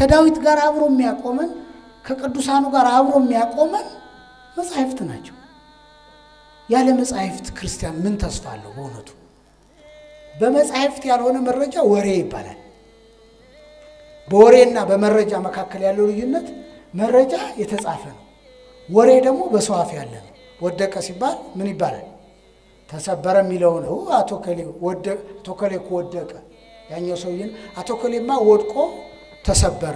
ከዳዊት ጋር አብሮ የሚያቆመን፣ ከቅዱሳኑ ጋር አብሮ የሚያቆመን መጻሕፍት ናቸው። ያለ መጻሕፍት ክርስቲያን ምን ተስፋ አለው? በእውነቱ በመጻሕፍት ያልሆነ መረጃ ወሬ ይባላል። በወሬና በመረጃ መካከል ያለው ልዩነት መረጃ የተጻፈ ነው፣ ወሬ ደግሞ በሰው አፍ ያለ ነው። ወደቀ ሲባል ምን ይባላል? ተሰበረ የሚለው ነው። አቶ ከሌ እኮ ወደቀ፣ ያኛው ሰውዬ አቶ ከሌማ ወድቆ ተሰበረ።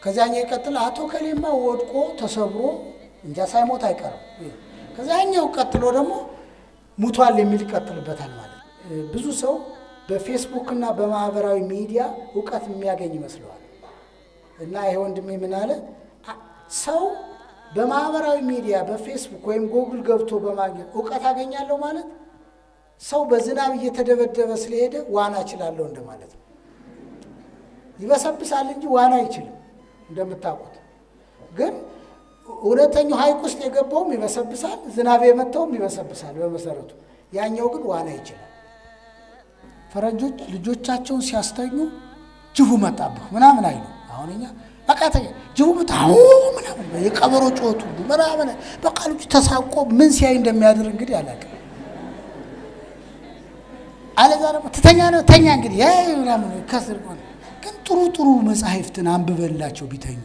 ከዚያኛው ይቀጥል አቶ ከሌማ ወድቆ ተሰብሮ እንጃ ሳይሞት አይቀርም። ከዚያኛው ቀጥሎ ደግሞ ሙቷል የሚል ይቀጥልበታል ማለት ነው። ብዙ ሰው በፌስቡክ እና በማህበራዊ ሚዲያ እውቀት የሚያገኝ ይመስለዋል። እና ይሄ ወንድሜ ምን አለ? ሰው በማህበራዊ ሚዲያ በፌስቡክ ወይም ጎግል ገብቶ በማግኘት እውቀት አገኛለሁ ማለት ሰው በዝናብ እየተደበደበ ስለሄደ ዋና እችላለሁ እንደማለት ነው። ይበሰብሳል እንጂ ዋና አይችልም። እንደምታውቁት ግን እውነተኛው ሐይቅ ውስጥ የገባውም ይበሰብሳል፣ ዝናብ የመታውም ይበሰብሳል በመሰረቱ። ያኛው ግን ዋና ይችላል። ፈረንጆች ልጆቻቸውን ሲያስተኙ ጅቡ መጣብህ ምናምን አይሉ። አሁን እኛ በቃ ጅቡ መጣ ምናምን የቀበሮ ጩኸቱ ምናምን በቃ ልጁ ተሳቆ ምን ሲያይ እንደሚያድር እንግዲህ አላውቅም። አለዛ ደግሞ ትተኛ ነው ተኛ እንግዲህ ምናምን ከስር ግን ጥሩ ጥሩ መጻሕፍትን አንብበላቸው ቢተኙ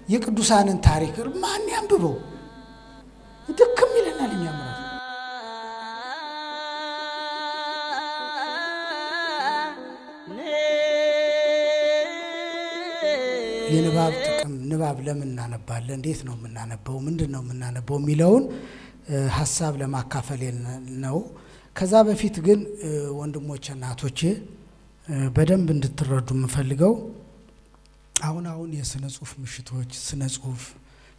የቅዱሳንን ታሪክ ማን ያንብበው? ድክም ይለናል። እኛም ራሱ የንባብ ጥቅም፣ ንባብ ለምን እናነባለን፣ እንዴት ነው የምናነበው፣ ምንድን ነው የምናነበው የሚለውን ሀሳብ ለማካፈል ነው። ከዛ በፊት ግን ወንድሞቼ እናቶቼ በደንብ እንድትረዱ የምፈልገው አሁን አሁን የስነ ጽሁፍ ምሽቶች፣ ስነ ጽሁፍ፣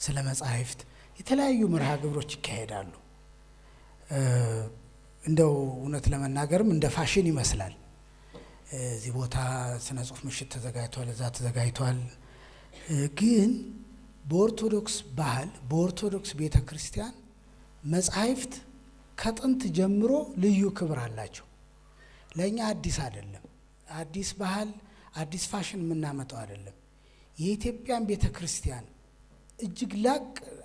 ስለ መጻሕፍት የተለያዩ መርሃ ግብሮች ይካሄዳሉ። እንደው እውነት ለመናገርም እንደ ፋሽን ይመስላል። እዚህ ቦታ ስነ ጽሁፍ ምሽት ተዘጋጅቷል፣ እዛ ተዘጋጅቷል። ግን በኦርቶዶክስ ባህል፣ በኦርቶዶክስ ቤተ ክርስቲያን መጻሕፍት ከጥንት ጀምሮ ልዩ ክብር አላቸው። ለእኛ አዲስ አይደለም። አዲስ ባህል፣ አዲስ ፋሽን የምናመጣው አይደለም። የኢትዮጵያን ቤተ ክርስቲያን እጅግ ላቅ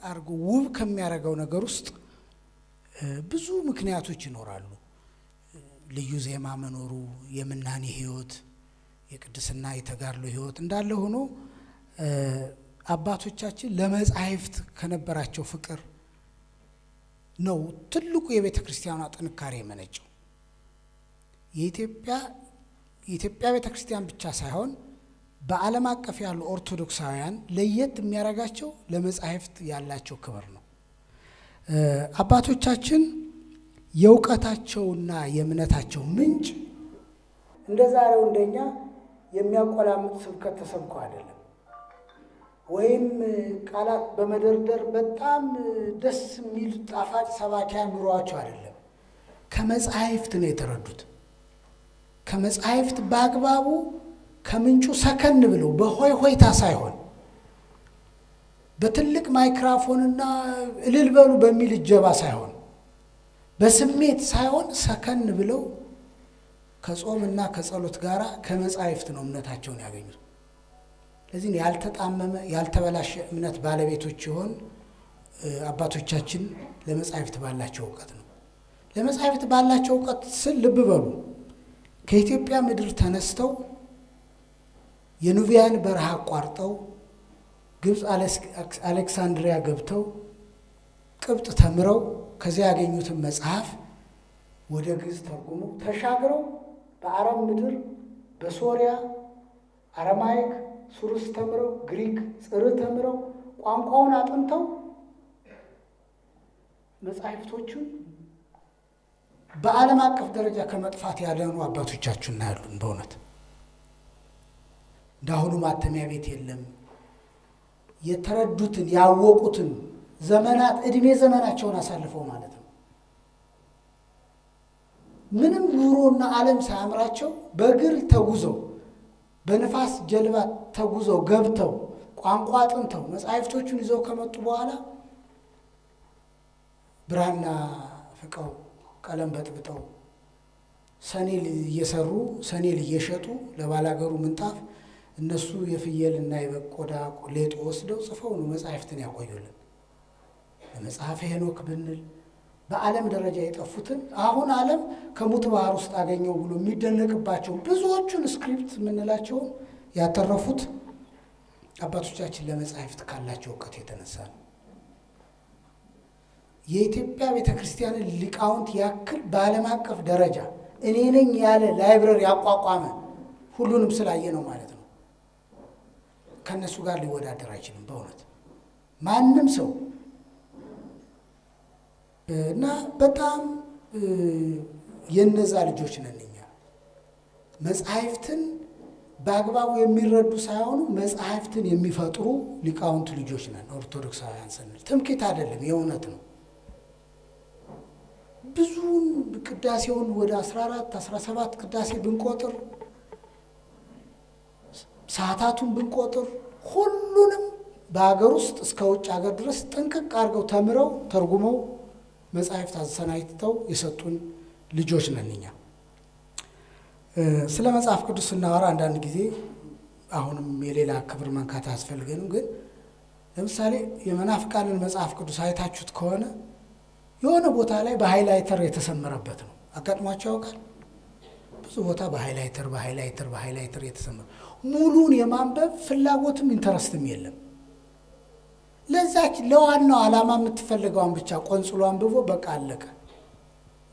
አድርጎ ውብ ከሚያደርገው ነገር ውስጥ ብዙ ምክንያቶች ይኖራሉ። ልዩ ዜማ መኖሩ፣ የምናኔ ሕይወት፣ የቅድስና የተጋድሎ ሕይወት እንዳለ ሆኖ አባቶቻችን ለመጻሕፍት ከነበራቸው ፍቅር ነው ትልቁ የቤተ ክርስቲያኗ ጥንካሬ የመነጨው። የኢትዮጵያ ቤተ ክርስቲያን ብቻ ሳይሆን በዓለም አቀፍ ያሉ ኦርቶዶክሳውያን ለየት የሚያደርጋቸው ለመጻሕፍት ያላቸው ክብር ነው። አባቶቻችን የእውቀታቸውና የእምነታቸው ምንጭ እንደ ዛሬው እንደኛ የሚያቆላምጥ ስብከት ተሰብኮ አይደለም፣ ወይም ቃላት በመደርደር በጣም ደስ የሚል ጣፋጭ ሰባኪያን ኑሯቸው አይደለም። ከመጻሕፍት ነው የተረዱት። ከመጻሕፍት በአግባቡ ከምንጩ ሰከን ብለው በሆይ ሆይታ ሳይሆን በትልቅ ማይክራፎንና እልል በሉ በሚል እጀባ ሳይሆን በስሜት ሳይሆን ሰከን ብለው ከጾምና ከጸሎት ጋር ከመጻሕፍት ነው እምነታቸውን ያገኙት። ለዚህ ያልተጣመመ ያልተበላሸ እምነት ባለቤቶች ሲሆን አባቶቻችን ለመጻሕፍት ባላቸው እውቀት ነው። ለመጻሕፍት ባላቸው እውቀት ስል ልብ በሉ፣ ከኢትዮጵያ ምድር ተነስተው የኑቢያን በረሃ አቋርጠው ግብፅ አሌክሳንድሪያ ገብተው ቅብጥ ተምረው ከዚያ ያገኙትን መጽሐፍ ወደ ግዕዝ ተርጉመው ተሻግረው በአረብ ምድር በሶሪያ አረማይክ ሱርስ ተምረው ግሪክ ጽር ተምረው ቋንቋውን አጥንተው መጻሕፍቶቹን በዓለም አቀፍ ደረጃ ከመጥፋት ያዳኑ አባቶቻችን እናያሉን። በእውነት እንዳሁኑ ማተሚያ ቤት የለም። የተረዱትን ያወቁትን ዘመናት እድሜ ዘመናቸውን አሳልፈው ማለት ነው። ምንም ኑሮና ዓለም ሳያምራቸው በእግር ተጉዘው በንፋስ ጀልባ ተጉዘው ገብተው ቋንቋ አጥንተው መጻሕፍቶቹን ይዘው ከመጡ በኋላ ብራና ፍቀው ቀለም በጥብጠው ሰኔል እየሰሩ ሰኔል እየሸጡ ለባላገሩ ምንጣፍ እነሱ የፍየልና የበግ ቆዳ ሌጦ ወስደው ጽፈው ነው መጻሕፍትን ያቆዩልን። ለመጽሐፈ ሄኖክ ብንል በዓለም ደረጃ የጠፉትን አሁን ዓለም ከሙት ባህር ውስጥ አገኘው ብሎ የሚደነቅባቸው ብዙዎቹን script የምንላቸውን ያተረፉት አባቶቻችን ለመጻሕፍት ካላቸው እውቀት የተነሳ ነው። የኢትዮጵያ ቤተ ክርስቲያንን ሊቃውንት ያክል በዓለም አቀፍ ደረጃ እኔ ነኝ ያለ library ያቋቋመ ሁሉንም ስላየ ነው ማለት ነው። ከእነሱ ጋር ሊወዳደር አይችልም በእውነት ማንም ሰው። እና በጣም የነዛ ልጆች ነን እኛ። መጻሕፍትን በአግባቡ የሚረዱ ሳይሆኑ መጻሕፍትን የሚፈጥሩ ሊቃውንት ልጆች ነን ኦርቶዶክሳውያን ስንል ትምክህት አይደለም፣ የእውነት ነው። ብዙውን ቅዳሴውን ወደ 14 17 ቅዳሴ ብንቆጥር፣ ሰዓታቱን ብንቆጥር፣ ሁሉንም በሀገር ውስጥ እስከ ውጭ ሀገር ድረስ ጥንቅቅ አድርገው ተምረው ተርጉመው መጻሕፍት አሰናድተው የሰጡን ልጆች ነን እኛ። ስለ መጽሐፍ ቅዱስ ስናወራ አንዳንድ ጊዜ አሁንም የሌላ ክብር መንካት አያስፈልገንም። ግን ለምሳሌ የመናፍቃንን መጽሐፍ ቅዱስ አይታችሁት ከሆነ የሆነ ቦታ ላይ በ highlighter የተሰመረበት ነው። አጋጥሟቸው ያውቃል? ብዙ ቦታ በ highlighter፣ በ highlighter፣ በ highlighter የተሰመረ፣ ሙሉን የማንበብ ፍላጎትም interest ም የለም። ለዛች ለዋናው ዓላማ የምትፈልገዋን ብቻ ቆንጽሎ አንብቦ በቃ አለቀ።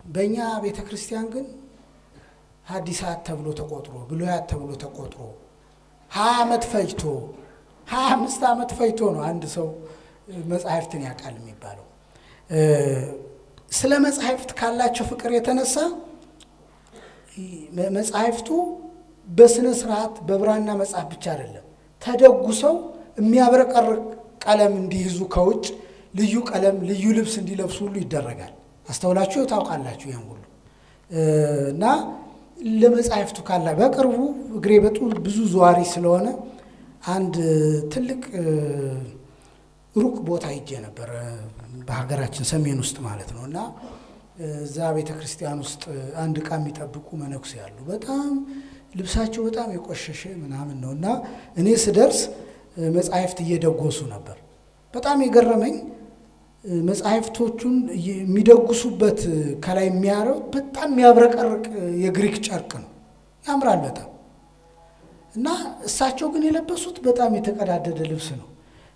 በእኛ ቤተ ክርስቲያን ግን ሐዲሳት ተብሎ ተቆጥሮ፣ ብሉያት ተብሎ ተቆጥሮ 20 ዓመት ፈጅቶ፣ 25 ዓመት ፈጅቶ ነው አንድ ሰው መጽሐፍትን ያውቃል የሚባለው። ስለ መጽሐፍት ካላቸው ፍቅር የተነሳ መጽሐፍቱ በስነ ስርዓት በብራና መጽሐፍ ብቻ አይደለም፣ ተደጉሰው የሚያብረቀርቅ ቀለም እንዲይዙ፣ ከውጭ ልዩ ቀለም ልዩ ልብስ እንዲለብሱ ሁሉ ይደረጋል። አስተውላችሁ ታውቃላችሁ ይህን ሁሉ። እና ለመጽሐፍቱ ካላ በቅርቡ እግሬ በጡ ብዙ ዘዋሪ ስለሆነ አንድ ትልቅ ሩቅ ቦታ ሄጄ ነበር፣ በሀገራችን ሰሜን ውስጥ ማለት ነው። እና እዛ ቤተ ክርስቲያን ውስጥ አንድ ዕቃ የሚጠብቁ መነኩሴ ያሉ በጣም ልብሳቸው በጣም የቆሸሸ ምናምን ነው። እና እኔ ስደርስ መጽሐፍት እየደጎሱ ነበር። በጣም የገረመኝ መጽሐፍቶቹን የሚደጉሱበት ከላይ የሚያረው በጣም የሚያብረቀርቅ የግሪክ ጨርቅ ነው። ያምራል በጣም። እና እሳቸው ግን የለበሱት በጣም የተቀዳደደ ልብስ ነው።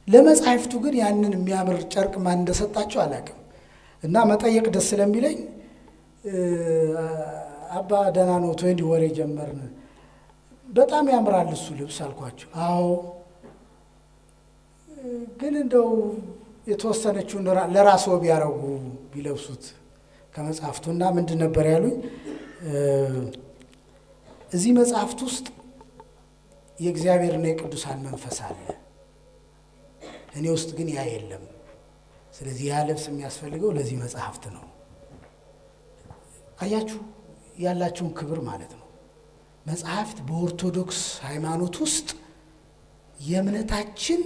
ለመጽሐፍቱ ግን ያንን የሚያምር ጨርቅ ማን እንደሰጣቸው አላውቅም። እና መጠየቅ ደስ ስለሚለኝ "አባ፣ ደህና ነዎት ወይ?" እንዲህ ወሬ ጀመርን። "በጣም ያምራል እሱ ልብስ" አልኳቸው። "አዎ፣ ግን እንደው የተወሰነችውን ለራስዎ ቢያረጉ፣ ቢለብሱት ከመጽሐፍቱ።" እና ምንድን ነበር ያሉኝ? "እዚህ መጽሐፍት ውስጥ የእግዚአብሔርና የቅዱሳን መንፈስ አለ። እኔ ውስጥ ግን ያ የለም። ስለዚህ ያ ልብስ የሚያስፈልገው ለዚህ መጽሐፍት ነው።" አያችሁ ያላቸውን ክብር ማለት ነው። መጽሐፍት በኦርቶዶክስ ሃይማኖት ውስጥ የእምነታችን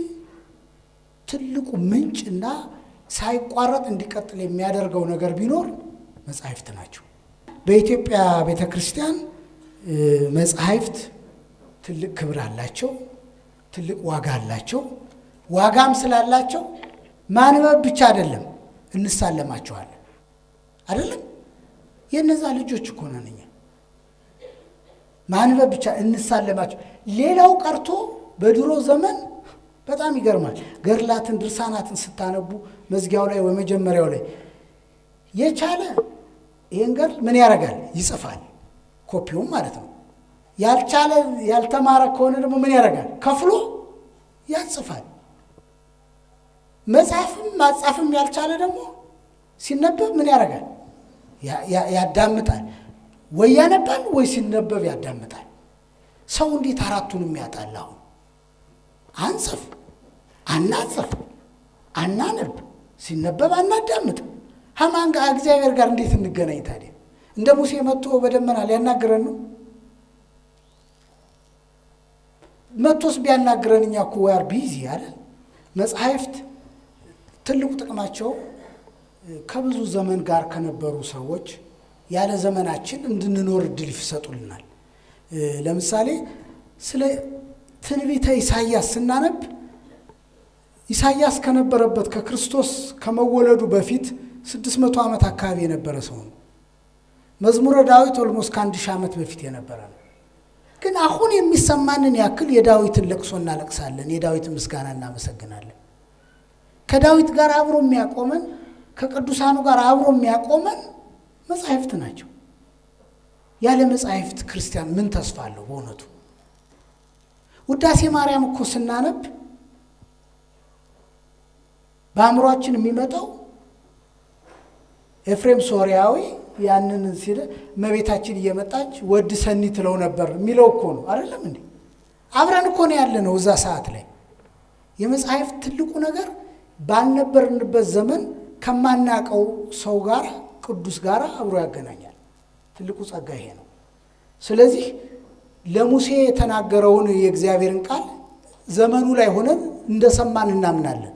ትልቁ ምንጭ እና ሳይቋረጥ እንዲቀጥል የሚያደርገው ነገር ቢኖር መጽሐፍት ናቸው። በኢትዮጵያ ቤተ ክርስቲያን መጽሐፍት ትልቅ ክብር አላቸው፣ ትልቅ ዋጋ አላቸው። ዋጋም ስላላቸው ማንበብ ብቻ አይደለም፣ እንሳለማቸዋለን። አይደለም? የእነዛ ልጆች እኮ ነን እኛ። ማንበብ ብቻ እንሳለማቸው። ሌላው ቀርቶ በድሮ ዘመን በጣም ይገርማል። ገድላትን ድርሳናትን ስታነቡ መዝጊያው ላይ ወይ መጀመሪያው ላይ የቻለ ይህን ገድል ምን ያደርጋል? ይጽፋል፣ ኮፒውም ማለት ነው። ያልቻለ፣ ያልተማረ ከሆነ ደግሞ ምን ያደርጋል? ከፍሎ ያጽፋል። መጻፍም ማጻፍም ያልቻለ ደግሞ ሲነበብ ምን ያደርጋል? ያዳምጣል። ወይ ያነባል ወይ ሲነበብ ያዳምጣል። ሰው እንዴት አራቱንም ያጣል? አሁን አንጽፍ፣ አናጽፍ፣ አናነብ፣ ሲነበብ አናዳምጥ። ከማን ጋር፣ እግዚአብሔር ጋር እንዴት እንገናኝ ታዲያ? እንደ ሙሴ መጥቶ በደመና ሊያናግረን ነው? መጥቶስ ቢያናግረን እኛ እኮ we're busy አይደል? መጽሐፍት ትልቁ ጥቅማቸው ከብዙ ዘመን ጋር ከነበሩ ሰዎች ያለ ዘመናችን እንድንኖር እድል ይሰጡልናል። ለምሳሌ ስለ ትንቢተ ኢሳይያስ ስናነብ ኢሳይያስ ከነበረበት ከክርስቶስ ከመወለዱ በፊት 600 ዓመት አካባቢ የነበረ ሰው ነው። መዝሙረ ዳዊት almost ከ1000 ዓመት በፊት የነበረ ነው። ግን አሁን የሚሰማንን ያክል የዳዊትን ለቅሶ እናለቅሳለን፣ የዳዊትን ምስጋና እናመሰግናለን። ከዳዊት ጋር አብሮ የሚያቆመን፣ ከቅዱሳኑ ጋር አብሮ የሚያቆመን መጻሕፍት ናቸው። ያለ መጻሕፍት ክርስቲያን ምን ተስፋ አለው? በእውነቱ ውዳሴ ማርያም እኮ ስናነብ በአእምሯችን የሚመጣው ኤፍሬም ሶሪያዊ ያንን ሲል እመቤታችን እየመጣች ወድ ሰኒ ትለው ነበር የሚለው እኮ ነው። አይደለም እንዴ? አብረን እኮ ነው ያለ ነው እዛ ሰዓት ላይ። የመጽሐፍ ትልቁ ነገር ባልነበርንበት ዘመን ከማናቀው ሰው ጋር፣ ቅዱስ ጋር አብሮ ያገናኛል። ትልቁ ጸጋ ይሄ ነው። ስለዚህ ለሙሴ የተናገረውን የእግዚአብሔርን ቃል ዘመኑ ላይ ሆነን እንደሰማን እናምናለን።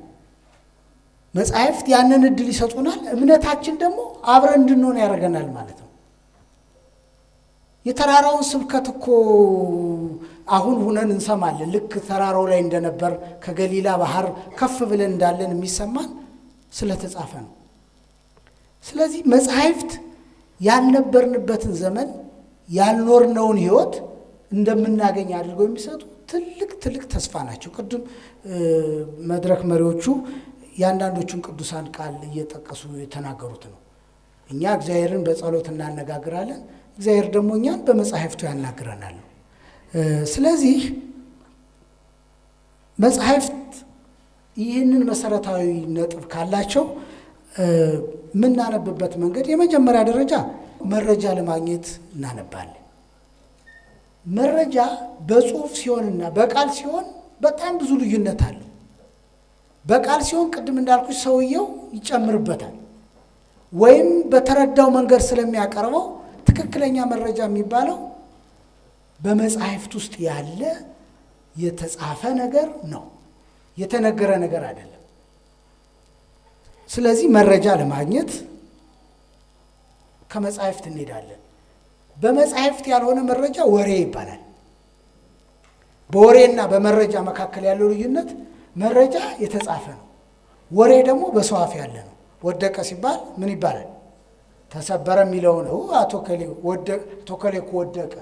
መጻሕፍት ያንን እድል ይሰጡናል። እምነታችን ደግሞ አብረን እንድንሆን ያደርገናል ማለት ነው። የተራራውን ስብከት እኮ አሁን ሁነን እንሰማለን። ልክ ተራራው ላይ እንደነበር፣ ከገሊላ ባህር ከፍ ብለን እንዳለን የሚሰማን ስለተጻፈ ነው። ስለዚህ መጻሕፍት ያልነበርንበትን ዘመን፣ ያልኖርነውን ሕይወት እንደምናገኝ አድርገው የሚሰጡ ትልቅ ትልቅ ተስፋ ናቸው። ቅድም መድረክ መሪዎቹ የአንዳንዶቹን ቅዱሳን ቃል እየጠቀሱ የተናገሩት ነው። እኛ እግዚአብሔርን በጸሎት እናነጋግራለን፣ እግዚአብሔር ደግሞ እኛን በመጻሕፍቱ ያናግረናል። ስለዚህ መጻሕፍት ይህንን መሰረታዊ ነጥብ ካላቸው የምናነብበት መንገድ የመጀመሪያ ደረጃ መረጃ ለማግኘት እናነባለን። መረጃ በጽሁፍ ሲሆንና በቃል ሲሆን በጣም ብዙ ልዩነት አለው። በቃል ሲሆን ቅድም እንዳልኩሽ ሰውየው ይጨምርበታል ወይም በተረዳው መንገድ ስለሚያቀርበው፣ ትክክለኛ መረጃ የሚባለው በመጻሕፍት ውስጥ ያለ የተጻፈ ነገር ነው፣ የተነገረ ነገር አይደለም። ስለዚህ መረጃ ለማግኘት ከመጻሕፍት እንሄዳለን። በመጻሕፍት ያልሆነ መረጃ ወሬ ይባላል። በወሬና በመረጃ መካከል ያለው ልዩነት መረጃ የተጻፈ ነው። ወሬ ደግሞ በሰው አፍ ያለ ነው። ወደቀ ሲባል ምን ይባላል? ተሰበረ የሚለው ነው። አቶ ከሌ እኮ ወደቀ።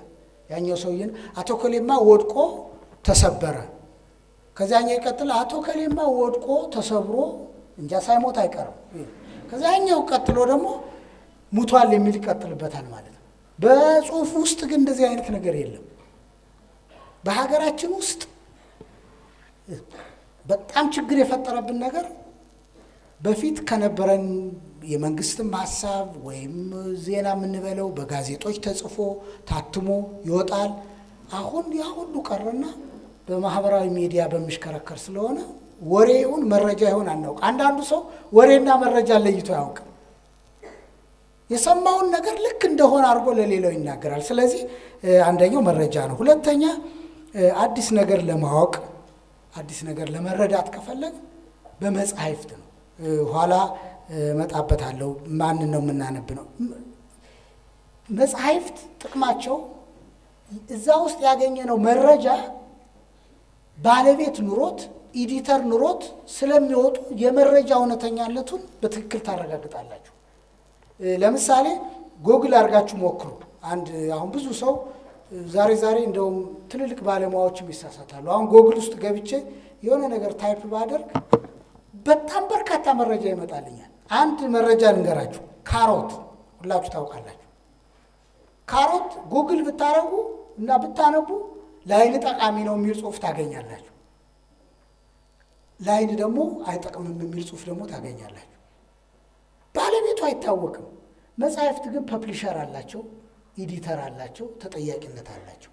ያኛው ሰውዬን አቶ ከሌማ ወድቆ ተሰበረ። ከዚያኛው ይቀጥል፣ አቶ ከሌማ ወድቆ ተሰብሮ እንጃ ሳይሞት አይቀርም። ከዚያኛው ቀጥሎ ደግሞ ሙቷል የሚል ይቀጥልበታል ማለት ነው። በጽሁፍ ውስጥ ግን እንደዚህ አይነት ነገር የለም። በሀገራችን ውስጥ በጣም ችግር የፈጠረብን ነገር በፊት ከነበረን የመንግስትም ሀሳብ ወይም ዜና የምንበለው በጋዜጦች ተጽፎ ታትሞ ይወጣል። አሁን ያ ሁሉ ቀረና በማህበራዊ ሚዲያ በሚሽከረከር ስለሆነ ወሬ ይሁን መረጃ ይሁን አናውቅ። አንዳንዱ ሰው ወሬና መረጃ ለይቶ አያውቅም። የሰማውን ነገር ልክ እንደሆነ አድርጎ ለሌላው ይናገራል። ስለዚህ አንደኛው መረጃ ነው። ሁለተኛ፣ አዲስ ነገር ለማወቅ፣ አዲስ ነገር ለመረዳት ከፈለግ በመጻሕፍት ነው። ኋላ እመጣበታለሁ። ማንን ነው የምናነብ ነው። መጻሕፍት ጥቅማቸው እዛ ውስጥ ያገኘነው መረጃ ባለቤት ኑሮት፣ editor ኑሮት ስለሚወጡ የመረጃ እውነተኛነቱን በትክክል ታረጋግጣላችሁ። ለምሳሌ ጎግል አድርጋችሁ ሞክሩ። አንድ አሁን ብዙ ሰው ዛሬ ዛሬ እንደውም ትልልቅ ባለሙያዎችም ይሳሳታሉ። አሁን ጎግል ውስጥ ገብቼ የሆነ ነገር type ባደርግ በጣም በርካታ መረጃ ይመጣልኛል። አንድ መረጃ ልንገራችሁ። ካሮት ሁላችሁ ታውቃላችሁ። ካሮት ጉግል ብታረጉ እና ብታነቡ ለአይን ጠቃሚ ነው የሚል ጽሑፍ ታገኛላችሁ። ለአይን ደግሞ አይጠቅምም የሚል ጽሑፍ ደግሞ ታገኛላችሁ። ባለቤቱ አይታወቅም። መጽሐፍት ግን publisher አላቸው፣ editor አላቸው፣ ተጠያቂነት አላቸው።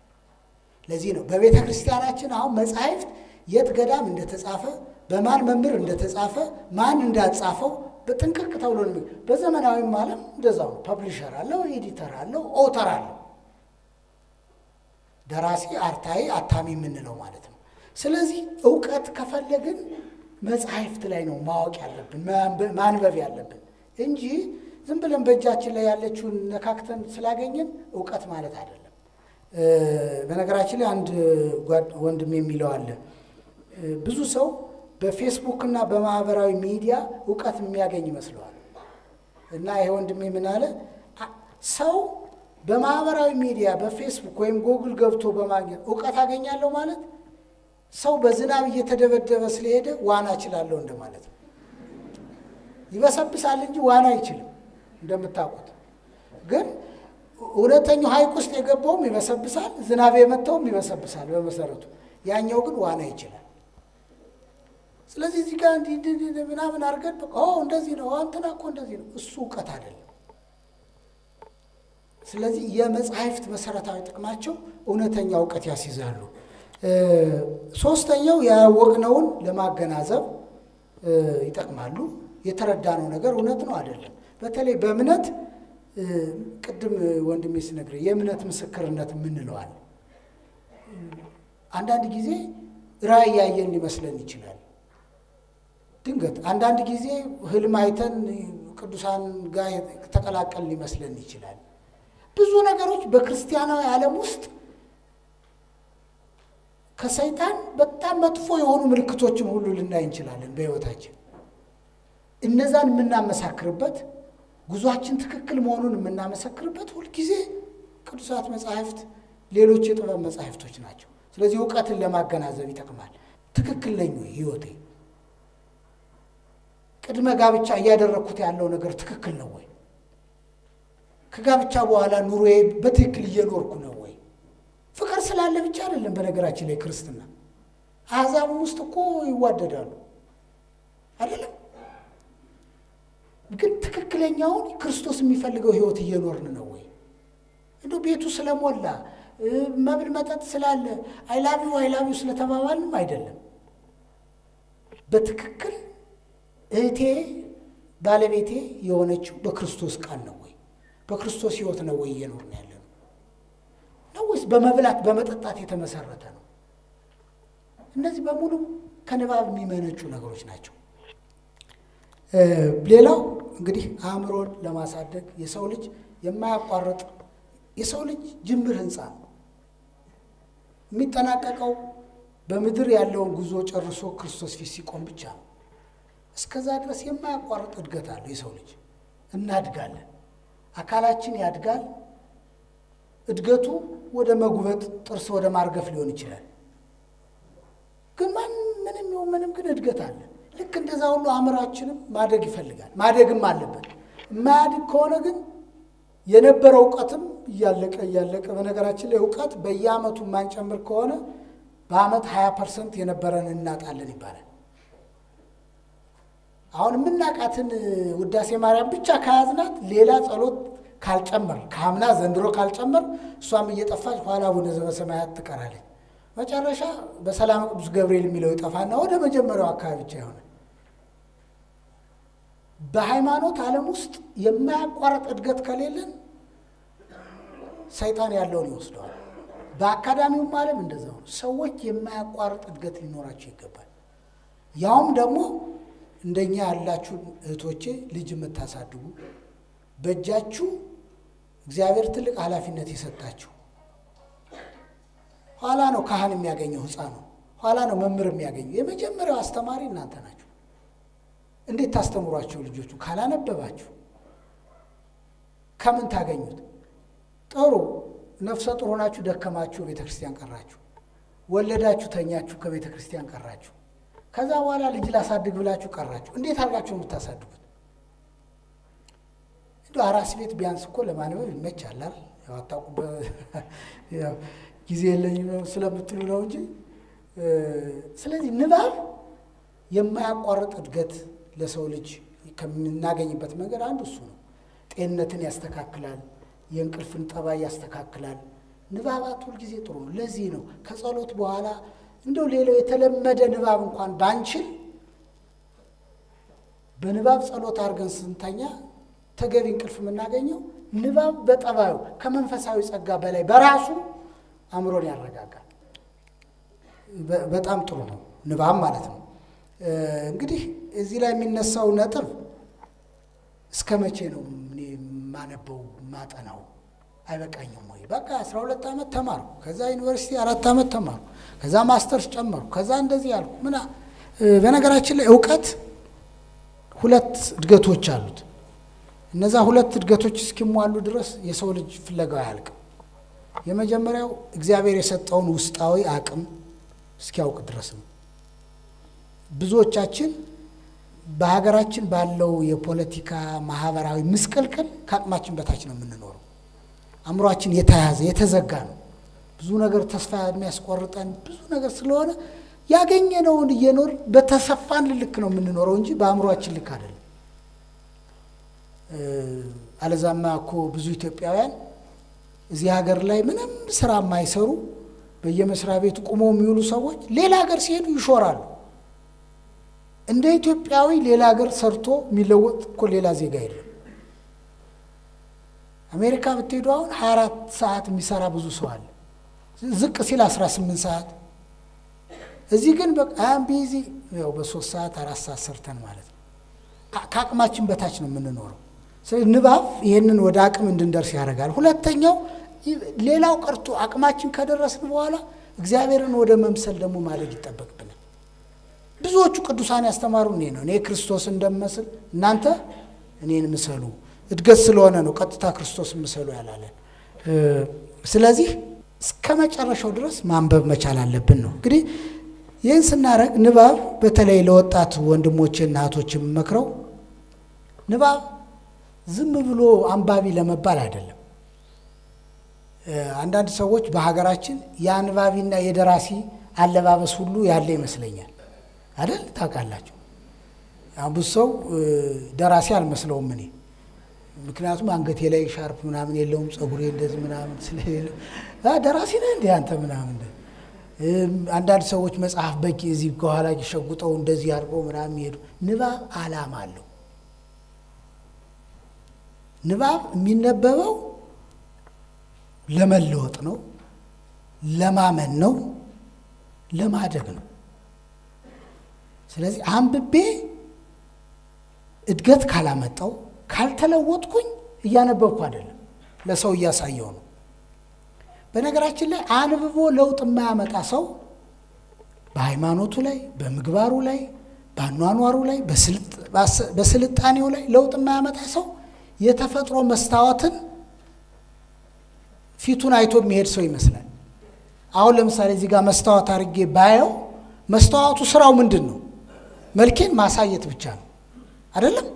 ለዚህ ነው በቤተ ክርስቲያናችን አሁን መጽሐፍት የት ገዳም እንደተጻፈ፣ በማን መምህር እንደተጻፈ፣ ማን እንዳጻፈው በጥንቅቅ ተብሎ ነው። በዘመናዊም ዓለም እንደዛው ነው። Publisher አለው፣ editor አለው፣ author አለው። ደራሲ፣ አርታኢ፣ አታሚ የምንለው ማለት ነው። ስለዚህ እውቀት ከፈለግን መጽሐፍት ላይ ነው ማወቅ ያለብን፣ ማንበብ ያለብን እንጂ ዝም ብለን በእጃችን ላይ ያለችውን ነካክተን ስላገኘን እውቀት ማለት አይደለም። በነገራችን ላይ አንድ ወንድም የሚለው አለ። ብዙ ሰው በፌስቡክ እና በማህበራዊ ሚዲያ እውቀት የሚያገኝ ይመስለዋል። እና ይሄ ወንድሜ ምን አለ? ሰው በማህበራዊ ሚዲያ በፌስቡክ ወይም ጎግል ገብቶ በማግኘት እውቀት አገኛለሁ ማለት ሰው በዝናብ እየተደበደበ ስለሄደ ዋና እችላለሁ እንደማለት ነው። ይበሰብሳል እንጂ ዋና አይችልም እንደምታውቁት። ግን እውነተኛው ሐይቅ ውስጥ የገባውም ይበሰብሳል፣ ዝናብ የመታውም ይበሰብሳል በመሰረቱ። ያኛው ግን ዋና ይችላል። ስለዚህ እዚህ ጋር እንዲህ እንዲህ ምናምን አድርገን እንደዚህ ነው እንትና እኮ እንደዚህ ነው፣ እሱ እውቀት አይደለም። ስለዚህ የመጻሕፍት መሰረታዊ ጥቅማቸው እውነተኛ እውቀት ያስይዛሉ። ሶስተኛው ያወቅነውን ለማገናዘብ ይጠቅማሉ። የተረዳነው ነገር እውነት ነው አይደለም። በተለይ በእምነት ቅድም ወንድሜ ሲነግረኝ የእምነት ምስክርነት የምንለዋል። አንዳንድ ጊዜ ራእይ ያየን ሊመስለን ይችላል ድንገት። አንዳንድ ጊዜ ህልም አይተን ቅዱሳን ጋር ተቀላቀል ሊመስለን ይችላል። ብዙ ነገሮች በክርስቲያናዊ ዓለም ውስጥ ከሰይጣን በጣም መጥፎ የሆኑ ምልክቶችን ሁሉ ልናይ እንችላለን በሕይወታችን። እነዛን የምናመሳክርበት ጉዟችን ትክክል መሆኑን የምናመሰክርበት ሁልጊዜ ቅዱሳት መጻሕፍት፣ ሌሎች የጥበብ መጻሕፍቶች ናቸው። ስለዚህ እውቀትን ለማገናዘብ ይጠቅማል። ትክክል ነኝ ወይ ሕይወቴ? ቅድመ ጋብቻ እያደረግኩት ያለው ነገር ትክክል ነው ወይ? ከጋብቻ በኋላ ኑሮዬ በትክክል እየኖርኩ ነው ወይ? ፍቅር ስላለ ብቻ አይደለም። በነገራችን ላይ ክርስትና አሕዛብም ውስጥ እኮ ይዋደዳሉ አይደለም። ግን ትክክለኛውን ክርስቶስ የሚፈልገው ሕይወት እየኖርን ነው ወይ? እንደው ቤቱ ስለሞላ መብል መጠጥ ስላለ I love you I love you ስለተባባልንም አይደለም። በትክክል እህቴ ባለቤቴ የሆነችው በክርስቶስ ቃል ነው ወይ? በክርስቶስ ሕይወት ነው ወይ እየኖርን ያለ ነው ነው ወይስ በመብላት በመጠጣት የተመሰረተ ነው? እነዚህ በሙሉ ከንባብ የሚመነጩ ነገሮች ናቸው። ሌላው እንግዲህ አእምሮን ለማሳደግ የሰው ልጅ የማያቋርጥ የሰው ልጅ ጅምር ሕንፃ ነው። የሚጠናቀቀው በምድር ያለውን ጉዞ ጨርሶ ክርስቶስ ፊት ሲቆም ብቻ ነው። እስከዛ ድረስ የማያቋርጥ እድገት አለው የሰው ልጅ። እናድጋለን፣ አካላችን ያድጋል። እድገቱ ወደ መጉበጥ፣ ጥርስ ወደ ማርገፍ ሊሆን ይችላል። ግን ምንም ይሁን ምንም ግን እድገት አለ። ልክ እንደዛ ሁሉ አእምሯችንም ማደግ ይፈልጋል፣ ማደግም አለበት። የማያድግ ከሆነ ግን የነበረው እውቀትም እያለቀ እያለቀ በነገራችን ላይ እውቀት በየዓመቱ የማንጨምር ከሆነ በዓመት 20% የነበረን እናጣለን ይባላል። አሁን የምናውቃትን ውዳሴ ማርያም ብቻ ከያዝናት ሌላ ጸሎት ካልጨመር ከአምና ዘንድሮ ካልጨመር እሷም እየጠፋች ኋላ አቡነ ዘበሰማያት ትቀራለች። መጨረሻ በሰላም ቅዱስ ገብርኤል የሚለው ይጠፋና ወደ መጀመሪያው አካባቢ ብቻ ይሆናል። በሃይማኖት ዓለም ውስጥ የማያቋርጥ እድገት ከሌለን ሰይጣን ያለውን ይወስደዋል። በአካዳሚውም ዓለም እንደዛው ነው። ሰዎች የማያቋርጥ እድገት ሊኖራቸው ይገባል። ያውም ደግሞ እንደኛ ያላችሁ እህቶቼ ልጅ የምታሳድጉ በእጃችሁ እግዚአብሔር ትልቅ ኃላፊነት የሰጣችሁ፣ ኋላ ነው ካህን የሚያገኘው ሕፃኑ፣ ኋላ ነው መምህር የሚያገኘው። የመጀመሪያው አስተማሪ እናንተ ናችሁ። እንዴት ታስተምሯቸው ልጆቹ ካላነበባችሁ? ከምን ታገኙት? ጥሩ ነፍሰ ጡር ሆናችሁ ደከማችሁ፣ ቤተ ክርስቲያን ቀራችሁ። ወለዳችሁ፣ ተኛችሁ፣ ከቤተ ክርስቲያን ቀራችሁ። ከዛ በኋላ ልጅ ላሳድግ ብላችሁ ቀራችሁ። እንዴት አድርጋችሁ የምታሳድጉት? እንደው አራስ ቤት ቢያንስ እኮ ለማንበብ ይመቻል አይደል? ያው አታውቁበት ጊዜ የለኝም ስለምትሉ ነው እንጂ። ስለዚህ ንባብ የማያቋርጥ እድገት ለሰው ልጅ ከምናገኝበት መንገድ አንዱ እሱ ነው። ጤንነትን ያስተካክላል፣ የእንቅልፍን ጠባይ ያስተካክላል። ንባባት ሁልጊዜ ጥሩ ነው። ለዚህ ነው ከጸሎት በኋላ እንደው ሌላው የተለመደ ንባብ እንኳን ባንችል በንባብ ጸሎት አድርገን ስንተኛ ተገቢ እንቅልፍ የምናገኘው ንባብ በጠባዩ ከመንፈሳዊ ጸጋ በላይ በራሱ አእምሮን ያረጋጋል። በጣም ጥሩ ነው ንባብ ማለት ነው። እንግዲህ እዚህ ላይ የሚነሳው ነጥብ እስከ መቼ ነው እኔ የማነበው የማጠናው? አይበቃኝም ወይ? በቃ 12 ዓመት ተማርኩ፣ ከዛ ዩኒቨርሲቲ 4 ዓመት ተማርኩ፣ ከዛ ማስተርስ ጨመርኩ፣ ከዛ እንደዚህ ያልኩ ምና። በነገራችን ላይ እውቀት ሁለት እድገቶች አሉት። እነዛ ሁለት እድገቶች እስኪሟሉ ድረስ የሰው ልጅ ፍለጋው አያልቅም። የመጀመሪያው እግዚአብሔር የሰጠውን ውስጣዊ አቅም እስኪያውቅ ድረስ ነው። ብዙዎቻችን በሀገራችን ባለው የፖለቲካ፣ ማህበራዊ ምስቅልቅል ከአቅማችን በታች ነው የምንኖረው። አእምሯችን የተያዘ፣ የተዘጋ ነው። ብዙ ነገር ተስፋ የሚያስቆርጠን ብዙ ነገር ስለሆነ ያገኘነውን እየኖርን በተሰፋን ልክ ነው የምንኖረው እንጂ በአእምሯችን ልክ አይደለም። አለዛማ እኮ ብዙ ኢትዮጵያውያን እዚህ ሀገር ላይ ምንም ስራ የማይሰሩ፣ በየመስሪያ ቤቱ ቁመው የሚውሉ ሰዎች ሌላ ሀገር ሲሄዱ ይሾራሉ። እንደ ኢትዮጵያዊ ሌላ ሀገር ሰርቶ የሚለወጥ እኮ ሌላ ዜጋ የለም። አሜሪካ ብትሄዱ አሁን 24 ሰዓት የሚሰራ ብዙ ሰው አለ። ዝቅ ሲል 18 ሰዓት። እዚህ ግን በጣም busy፣ ያው በ3 ሰዓት፣ 4 ሰዓት ሰርተን ማለት ነው። ከአቅማችን በታች ነው የምንኖረው። ስለዚህ ንባብ ይህንን ወደ አቅም እንድንደርስ ያደርጋል። ሁለተኛው፣ ሌላው ቀርቶ አቅማችን ከደረስን በኋላ እግዚአብሔርን ወደ መምሰል ደግሞ ማደግ ይጠበቅብናል። ብዙዎቹ ቅዱሳን ያስተማሩ እኔ ነው። እኔ ክርስቶስ እንደምመስል እናንተ እኔን ምሰሉ። እድገት ስለሆነ ነው ቀጥታ ክርስቶስ ምሰሉ ያላለን። ስለዚህ እስከ መጨረሻው ድረስ ማንበብ መቻል አለብን ነው። እንግዲህ ይህን ስናደርግ ንባብ በተለይ ለወጣት ወንድሞቼና እህቶች የምመክረው፣ ንባብ ዝም ብሎ አንባቢ ለመባል አይደለም። አንዳንድ ሰዎች በሀገራችን የአንባቢና የደራሲ አለባበስ ሁሉ ያለ ይመስለኛል፣ አይደል? ታውቃላችሁ። አሁን ብዙ ሰው ደራሲ አልመስለውም እኔ፣ ምክንያቱም አንገቴ ላይ ሻርፕ ምናምን የለውም፣ ጸጉሬ እንደዚህ ምናምን ስለሌለው ደራሲ ነህ እንዴ አንተ ምናምን። አንዳንድ ሰዎች መጽሐፍ በቂ እዚህ ከኋላ ሸጉጠው እንደዚህ አድርገው ምናምን የሚሄዱ። ንባብ ዓላማ አለው። ንባብ የሚነበበው ለመለወጥ ነው፣ ለማመን ነው፣ ለማደግ ነው። ስለዚህ አንብቤ እድገት ካላመጣው፣ ካልተለወጥኩኝ እያነበብኩ አይደለም፣ ለሰው እያሳየው ነው። በነገራችን ላይ አንብቦ ለውጥ የማያመጣ ሰው በሃይማኖቱ ላይ፣ በምግባሩ ላይ፣ በአኗኗሩ ላይ፣ በስልጣኔው ላይ ለውጥ የማያመጣ ሰው የተፈጥሮ መስታወትን ፊቱን አይቶ የሚሄድ ሰው ይመስላል። አሁን ለምሳሌ እዚህ ጋር መስታወት አድርጌ ባየው መስተዋቱ ስራው ምንድን ነው? መልኬን ማሳየት ብቻ ነው፣ አይደለም?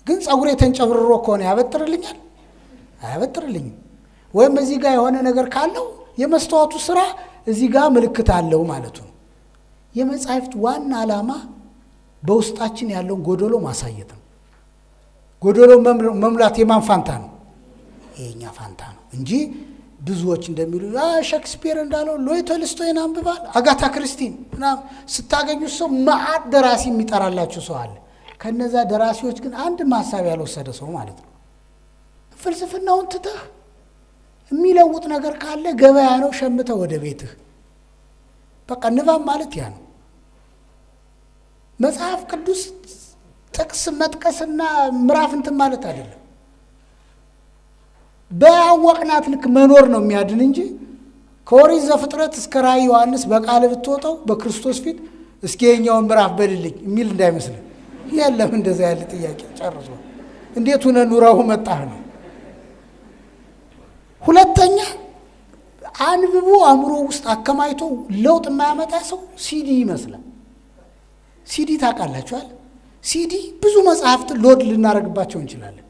ግን ጸጉሬ ተንጨብርሮ ከሆነ ያበጥርልኛል? አያበጥርልኝም። ወይም እዚህ ጋር የሆነ ነገር ካለው የመስተዋቱ ስራ እዚህ ጋር ምልክት አለው ማለቱ ነው። የመጻሕፍት ዋና ዓላማ በውስጣችን ያለውን ጎደሎ ማሳየት ነው። ጎደሎ መሙላት የማን ፋንታ ነው? የኛ ፋንታ ነው እንጂ ብዙዎች እንደሚሉ፣ ሼክስፒር እንዳለው ሌዮ ቶልስቶይን አንብባል፣ አጋታ ክርስቲን ምናምን ስታገኙት ሰው መዓት ደራሲ የሚጠራላችሁ ሰው አለ። ከነዛ ደራሲዎች ግን አንድ ሀሳብ ያልወሰደ ሰው ማለት ነው። ፍልስፍናውን ትተህ የሚለውጥ ነገር ካለ ገበያ ነው፣ ሸምተህ ወደ ቤትህ። በቃ ንባብ ማለት ያ ነው። መጽሐፍ ቅዱስ ጥቅስ መጥቀስና ምዕራፍ እንትን ማለት አይደለም። በአወቅናት ልክ መኖር ነው የሚያድን እንጂ ከኦሪት ዘፍጥረት እስከ ራእይ ዮሐንስ በቃል ብትወጣው በክርስቶስ ፊት እስኪ የኛውን ምዕራፍ በልልኝ የሚል እንዳይመስልህ። የለም እንደዛ ያለ ጥያቄ ጨርሶ። እንዴት ሆነ ኑረው መጣህ ነው። ሁለተኛ፣ አንብቦ አእምሮ ውስጥ አከማይቶ ለውጥ የማያመጣ ሰው ሲዲ ይመስላል። ሲዲ ታውቃላችኋል? ሲዲ ብዙ መጽሐፍትን load ልናደርግባቸው እንችላለን።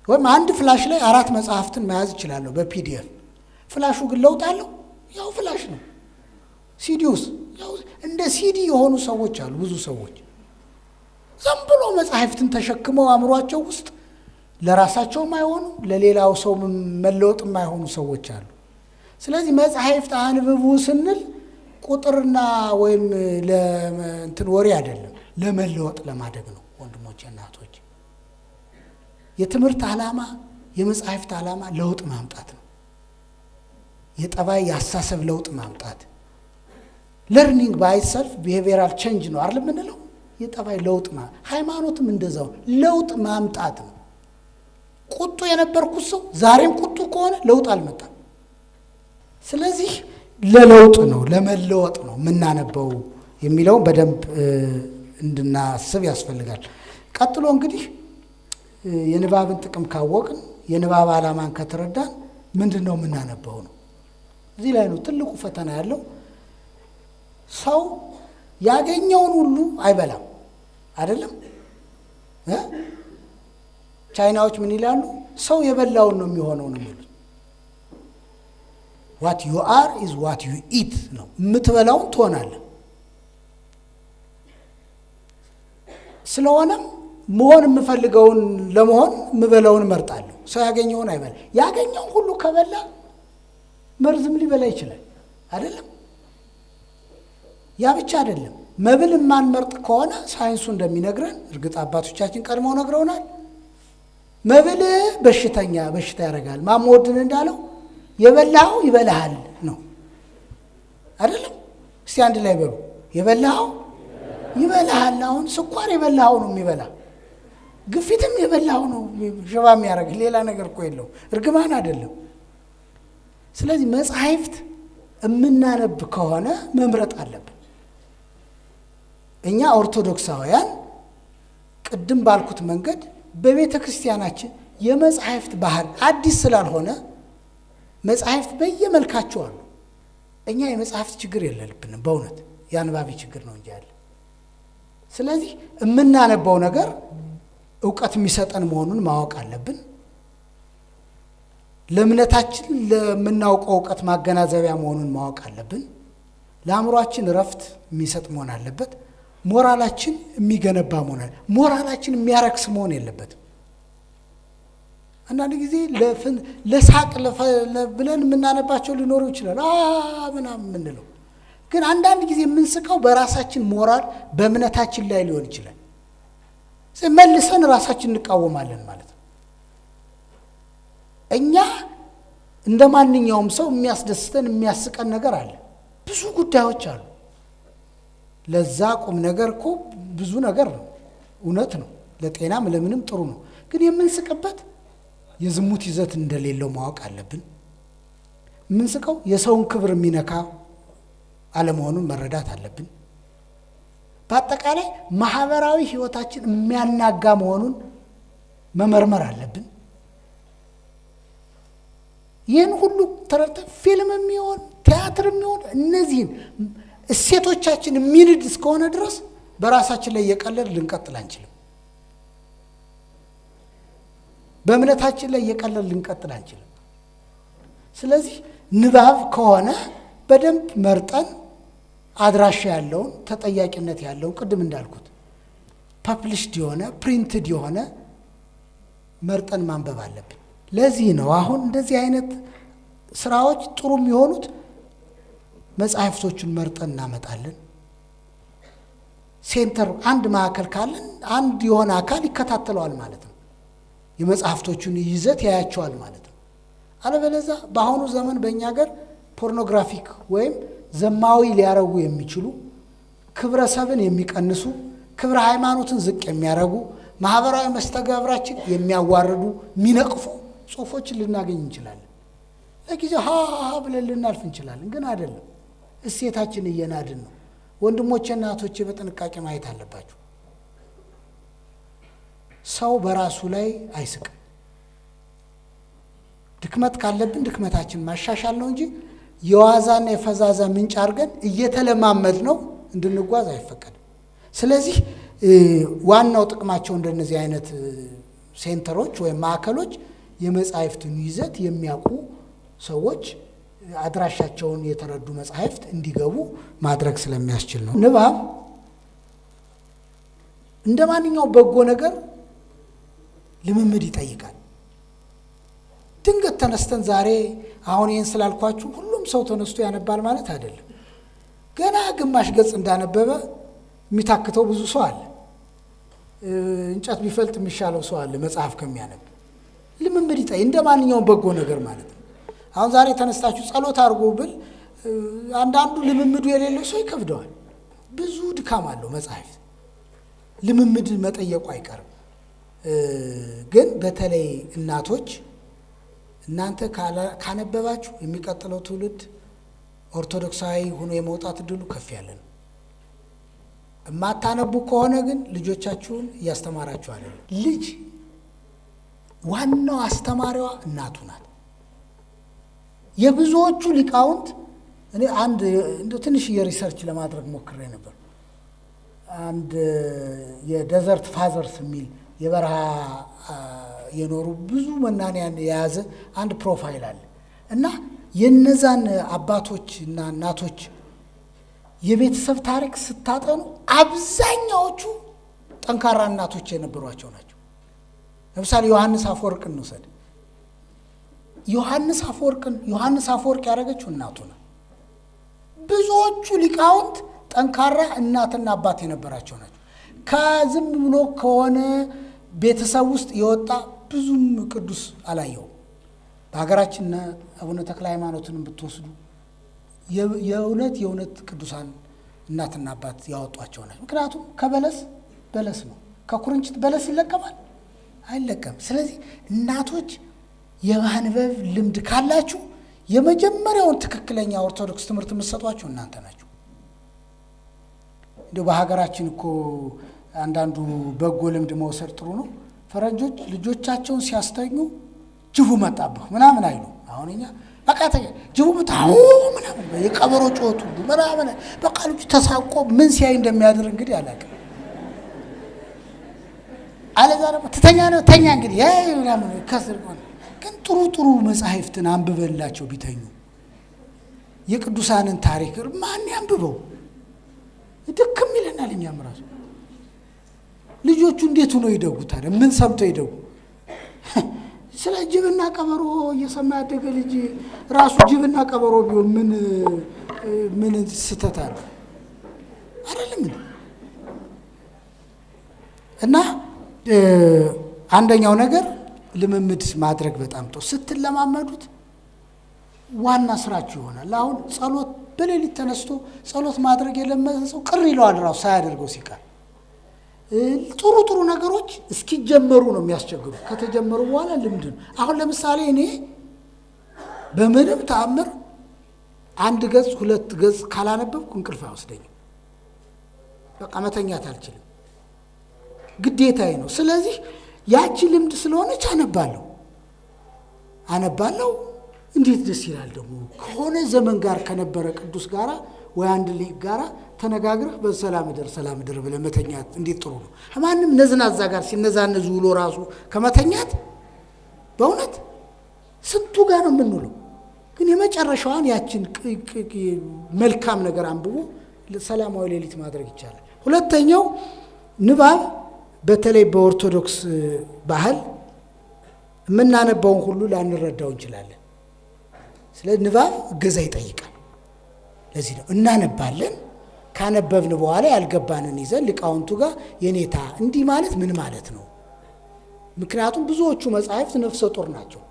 ወይም አንድ flash ላይ አራት መጽሐፍትን መያዝ እችላለሁ በ PDF። Flash ኡ ግን ለውጥ አለው? ያው flash ነው። ሲዲውስ ያው። እንደ ሲዲ የሆኑ ሰዎች አሉ። ብዙ ሰዎች ዝም ብሎ መጽሐፍትን ተሸክመው አእምሯቸው ውስጥ ለራሳቸው አይሆኑ፣ ለሌላው ሰው መለወጥ የማይሆኑ ሰዎች አሉ። ስለዚህ መጽሐፍት አንብቡ ስንል ቁጥርና ወይም እንትን ወሬ አይደለም፣ ለመለወጥ፣ ለማደግ ነው። ወንድሞቼ፣ እናቶች፣ የትምህርት ዓላማ፣ የመጽሐፍት ዓላማ ለውጥ ማምጣት ነው። የጠባይ፣ የአስተሳሰብ ለውጥ ማምጣት። Learning by itself behavioral change ነው አይደል የምንለው? የጠባይ ለውጥ፣ ሃይማኖትም እንደዛው ለውጥ ማምጣት ነው። ቁጡ የነበርኩት ሰው ዛሬም ቁጡ ከሆነ ለውጥ አልመጣም። ስለዚህ ለለውጥ ነው፣ ለመለወጥ ነው የምናነበው የሚለውን በደንብ እንድናስብ ያስፈልጋል። ቀጥሎ እንግዲህ የንባብን ጥቅም ካወቅን፣ የንባብ ዓላማን ከተረዳን ምንድን ነው የምናነበው ነው። እዚህ ላይ ነው ትልቁ ፈተና ያለው። ሰው ያገኘውን ሁሉ አይበላም፣ አይደለም? ቻይናዎች ምን ይላሉ? ሰው የበላውን ነው የሚሆነው ነው የሚሉት። "What you are is what you eat" ነው። የምትበላውን ትሆናለህ። ስለሆነም መሆን የምፈልገውን ለመሆን የምበላውን እመርጣለሁ። ሰው ያገኘውን አይበላ። ያገኘውን ሁሉ ከበላ መርዝም ሊበላ ይችላል፣ አይደለም? ያ ብቻ አይደለም። መብል የማንመርጥ ከሆነ ሳይንሱ እንደሚነግረን፣ እርግጥ አባቶቻችን ቀድመው ነግረውናል፣ መብል በሽተኛ በሽታ ያደርጋል። ማሞወድን እንዳለው የበላኸው ይበላሃል ነው፣ አይደለም? እስቲ አንድ ላይ በሉ፣ የበላኸው ይበላሃል። አሁን ስኳር የበላኸው ነው የሚበላ፣ ግፊትም የበላኸው ነው ሽባ የሚያደርግ፣ ሌላ ነገር እኮ የለው፣ እርግማን አይደለም። ስለዚህ መጻሕፍት የምናነብ ከሆነ መምረጥ አለብን። እኛ ኦርቶዶክሳውያን ቅድም ባልኩት መንገድ በቤተ ክርስቲያናችን የመጻሕፍት ባህል አዲስ ስላልሆነ መጻሕፍት በየመልካቸው አሉ። እኛ የመጻሕፍት ችግር የለብንም፣ በእውነት የአንባቢ ችግር ነው እንጂ ያለ። ስለዚህ የምናነባው ነገር እውቀት የሚሰጠን መሆኑን ማወቅ አለብን። ለእምነታችን ለምናውቀው እውቀት ማገናዘቢያ መሆኑን ማወቅ አለብን። ለአእምሯችን እረፍት የሚሰጥ መሆን አለበት። ሞራላችን የሚገነባ መሆን አለ። ሞራላችን የሚያረክስ መሆን የለበትም። አንዳንድ ጊዜ ለሳቅ ብለን የምናነባቸው ሊኖሩ ይችላል፣ ምናምን የምንለው፣ ግን አንዳንድ ጊዜ የምንስቀው በራሳችን ሞራል በእምነታችን ላይ ሊሆን ይችላል። መልሰን ራሳችን እንቃወማለን ማለት ነው። እኛ እንደ ማንኛውም ሰው የሚያስደስተን የሚያስቀን ነገር አለ። ብዙ ጉዳዮች አሉ። ለዛ ቁም ነገር እኮ ብዙ ነገር ነው፣ እውነት ነው። ለጤናም ለምንም ጥሩ ነው። ግን የምንስቅበት የዝሙት ይዘት እንደሌለው ማወቅ አለብን። የምንስቀው የሰውን ክብር የሚነካ አለመሆኑን መረዳት አለብን። በአጠቃላይ ማህበራዊ ሕይወታችን የሚያናጋ መሆኑን መመርመር አለብን። ይህን ሁሉ ተረድተን ፊልም የሚሆን ቲያትር የሚሆን እነዚህን እሴቶቻችን የሚንድ እስከሆነ ድረስ በራሳችን ላይ እየቀለድ ልንቀጥል አንችልም። በእምነታችን ላይ እየቀለድ ልንቀጥል አንችልም። ስለዚህ ንባብ ከሆነ በደንብ መርጠን አድራሻ ያለውን፣ ተጠያቂነት ያለውን፣ ቅድም እንዳልኩት published የሆነ፣ printed የሆነ መርጠን ማንበብ አለብን። ለዚህ ነው አሁን እንደዚህ አይነት ስራዎች ጥሩ የሚሆኑት። መጽሐፍቶቹን መርጠን እናመጣለን። Center አንድ ማዕከል ካለን አንድ የሆነ አካል ይከታተለዋል ማለት ነው። የመጽሐፍቶቹን ይዘት ያያቸዋል ማለት ነው። አለበለዛ በአሁኑ ዘመን በእኛ ሀገር pornographic ወይም ዘማዊ ሊያረጉ የሚችሉ፣ ክብረ ሰብን የሚቀንሱ፣ ክብረ ሃይማኖትን ዝቅ የሚያረጉ፣ ማህበራዊ መስተጋብራችን የሚያዋርዱ፣ የሚነቅፉ ጽሁፎችን ልናገኝ እንችላለን። ለጊዜው ሀ ሀ ብለን ልናልፍ እንችላለን፣ ግን አይደለም። እሴታችን እየናድን ነው። ወንድሞቼና እህቶቼ በጥንቃቄ ማየት አለባችሁ። ሰው በራሱ ላይ አይስቅም። ድክመት ካለብን ድክመታችን ማሻሻል ነው እንጂ የዋዛና የፈዛዛ ምንጭ አድርገን እየተለማመድ ነው እንድንጓዝ አይፈቀድም። ስለዚህ ዋናው ጥቅማቸው እንደነዚህ አይነት center ኦች ወይም ማዕከሎች የመጻሕፍትን ይዘት የሚያውቁ ሰዎች፣ አድራሻቸውን የተረዱ መጻሕፍት እንዲገቡ ማድረግ ስለሚያስችል ነው። ንባብ እንደ ማንኛውም በጎ ነገር ልምምድ ይጠይቃል። ድንገት ተነስተን ዛሬ አሁን ይህን ስላልኳችሁ ሁሉም ሰው ተነስቶ ያነባል ማለት አይደለም። ገና ግማሽ ገጽ እንዳነበበ የሚታክተው ብዙ ሰው አለ። እንጨት ቢፈልጥ የሚሻለው ሰው አለ መጽሐፍ ከሚያነብ። ልምምድ ይጠይቅ እንደ ማንኛውም በጎ ነገር ማለት ነው። አሁን ዛሬ ተነስታችሁ ጸሎት አድርጎ ብል አንዳንዱ ልምምዱ የሌለው ሰው ይከብደዋል። ብዙ ድካም አለው መጽሐፍ፣ ልምምድ መጠየቁ አይቀርም። ግን በተለይ እናቶች እናንተ ካነበባችሁ የሚቀጥለው ትውልድ ኦርቶዶክሳዊ ሆኖ የመውጣት እድሉ ከፍ ያለ ነው። የማታነቡ ከሆነ ግን ልጆቻችሁን እያስተማራችሁ አይደለም። ልጅ ዋናው አስተማሪዋ እናቱ ናት። የብዙዎቹ ሊቃውንት እኔ አንድ እንደው ትንሽ የ research ለማድረግ ሞክሬ ነበር። አንድ የ Desert Fathers የሚል የበረሃ የኖሩ ብዙ መናንያን የያዘ አንድ profile አለ እና የነዛን አባቶች እና እናቶች የቤተሰብ ታሪክ ስታጠኑ አብዛኛዎቹ ጠንካራ እናቶች የነበሯቸው ናቸው። ለምሳሌ ዮሐንስ አፈወርቅን እንውሰድ። ዮሐንስ አፈወርቅን ዮሐንስ አፈወርቅ ያደረገችው እናቱ ነው። ብዙዎቹ ሊቃውንት ጠንካራ እናትና አባት የነበራቸው ናቸው። ከዝም ብሎ ከሆነ ቤተሰብ ውስጥ የወጣ ብዙም ቅዱስ አላየውም። በሀገራችን አቡነ ተክለ ሃይማኖትን ብትወስዱ የእውነት የእውነት ቅዱሳን እናትና አባት ያወጧቸው ናቸው። ምክንያቱም ከበለስ በለስ ነው፣ ከኩርንችት በለስ ይለቀማል አይለቀም። ስለዚህ እናቶች የማንበብ ልምድ ካላችሁ የመጀመሪያውን ትክክለኛ ኦርቶዶክስ ትምህርት የምትሰጧቸው እናንተ ናችሁ። እንዲሁ በሀገራችን እኮ አንዳንዱ በጎ ልምድ መውሰድ ጥሩ ነው። ፈረንጆች ልጆቻቸውን ሲያስተኙ ጅቡ መጣብህ ምናምን አይሉ። አሁን እኛ በቃ ጅቡ መጣ ምናምን የቀበሮ ጩኸት ሁሉ ምናምን በቃ ልጁ ተሳቆ ምን ሲያይ እንደሚያድር እንግዲህ አላውቅም። አለዛ ደግሞ ትተኛ ነው ተኛ እንግዲህ ምናምን ከስር ግን ጥሩ ጥሩ መጻሕፍትን አንብበላቸው ቢተኙ የቅዱሳንን ታሪክ ማን ያንብበው? ድክም ይለናል። እኛም ራሱ ልጆቹ እንዴት ሆነው ይደጉ ታዲያ? ምን ሰምተው ይደጉ? ስለ ጅብና ቀበሮ እየሰማ ያደገ ልጅ ራሱ ጅብና ቀበሮ ቢሆን ምን ምን ስህተት አለ? አይደለም እና አንደኛው ነገር ልምምድ ማድረግ በጣም ጥሩ። ስትለማመዱት ዋና ስራችሁ ይሆናል። አሁን ጸሎት በሌሊት ተነስቶ ጸሎት ማድረግ የለመደ ሰው ቅር ይለዋል ራሱ ሳያደርገው ሲቀር። ጥሩ ጥሩ ነገሮች እስኪጀመሩ ነው የሚያስቸግሩ። ከተጀመሩ በኋላ ልምድ ነው። አሁን ለምሳሌ እኔ በምንም ተአምር አንድ ገጽ ሁለት ገጽ ካላነበብኩ እንቅልፍ አይወስደኝም። በቃ መተኛት አልችልም፣ ግዴታዬ ነው። ስለዚህ ያቺ ልምድ ስለሆነች አነባለሁ አነባለሁ። እንዴት ደስ ይላል ደግሞ ከሆነ ዘመን ጋር ከነበረ ቅዱስ ጋራ ወይ አንድ ሊቅ ጋራ ተነጋግረህ በሰላም እደር ሰላም እደር ብለህ መተኛት እንዴት ጥሩ ነው። ማንም ነዝናዛ ጋር ሲነዛነዝ ውሎ ራሱ ከመተኛት በእውነት ስንቱ ጋር ነው የምንውለው። ግን የመጨረሻዋን ያችን መልካም ነገር አንብቦ ሰላማዊ ሌሊት ማድረግ ይቻላል። ሁለተኛው ንባብ በተለይ በኦርቶዶክስ ባህል የምናነባውን ሁሉ ላንረዳው እንችላለን። ስለ ንባብ እገዛ ይጠይቃል። ለዚህ ነው እናነባለን። ካነበብን በኋላ ያልገባንን ይዘን ሊቃውንቱ ጋር የኔታ እንዲህ ማለት ምን ማለት ነው? ምክንያቱም ብዙዎቹ መጻሕፍት ነፍሰ ጡር ናቸው።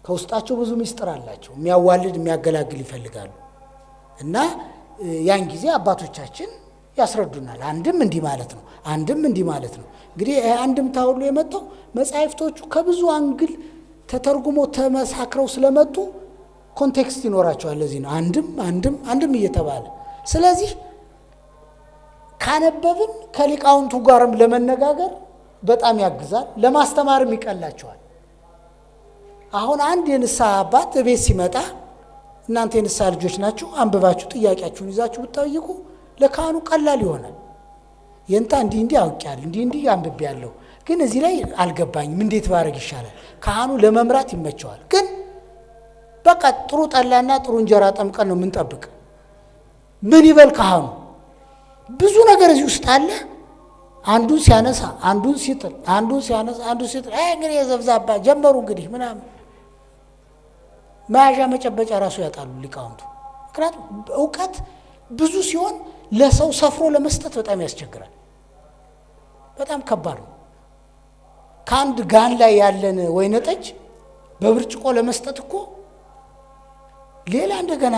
ከውስጣቸው ብዙ ምስጢር አላቸው። የሚያዋልድ የሚያገላግል ይፈልጋሉ። እና ያን ጊዜ አባቶቻችን ያስረዱናል። አንድም እንዲህ ማለት ነው፣ አንድም እንዲህ ማለት ነው። እንግዲህ ይሄ አንድምታ ሁሉ የመጣው መጻሕፍቶቹ ከብዙ angle ተተርጉሞ ተመሳክረው ስለመጡ context ይኖራቸዋል። ለዚህ ነው አንድም አንድም አንድም እየተባለ። ስለዚህ ካነበብን ከሊቃውንቱ ጋርም ለመነጋገር በጣም ያግዛል፣ ለማስተማርም ይቀላቸዋል። አሁን አንድ የንስሐ አባት ቤት ሲመጣ እናንተ የንስሐ ልጆች ናችሁ፣ አንብባችሁ ጥያቄያችሁን ይዛችሁ ብትጠይቁ ለካህኑ ቀላል ይሆናል። የንታ እንዲህ እንዲህ አውቄያለሁ፣ እንዲህ እንዲህ አንብቤያለሁ፣ ግን እዚህ ላይ አልገባኝም፣ እንዴት ባረግ ይሻላል? ካህኑ ለመምራት ይመቸዋል። ግን በቃ ጥሩ ጠላና ጥሩ እንጀራ ጠምቀን ነው የምንጠብቅ። ምን ይበል ካህኑ? ብዙ ነገር እዚህ ውስጥ አለ። አንዱን ሲያነሳ አንዱን ሲጥል፣ አንዱን ሲያነሳ አንዱን ሲጥል፣ አይ እንግዲህ የዘብዛባ ጀመሩ እንግዲህ ምናምን መያዣ መጨበጫ ራሱ ያጣሉ ሊቃውንቱ። ምክንያቱም እውቀት ብዙ ሲሆን ለሰው ሰፍሮ ለመስጠት በጣም ያስቸግራል። በጣም ከባድ ነው። ከአንድ ጋን ላይ ያለን ወይነ ጠጅ በብርጭቆ ለመስጠት እኮ ሌላ እንደገና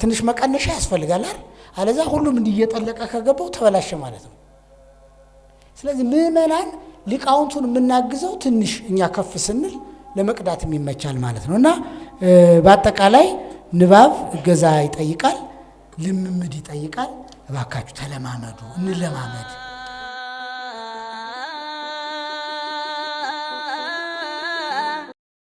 ትንሽ መቀነሻ ያስፈልጋል አይደል? አለዛ ሁሉም እንዲህ እየጠለቀ ከገባው ተበላሸ ማለት ነው። ስለዚህ ምዕመናን ሊቃውንቱን የምናግዘው ትንሽ እኛ ከፍ ስንል ለመቅዳት የሚመቻል ማለት ነው። እና በአጠቃላይ ንባብ እገዛ ይጠይቃል፣ ልምምድ ይጠይቃል። እባካችሁ ተለማመዱ፣ እንለማመድ።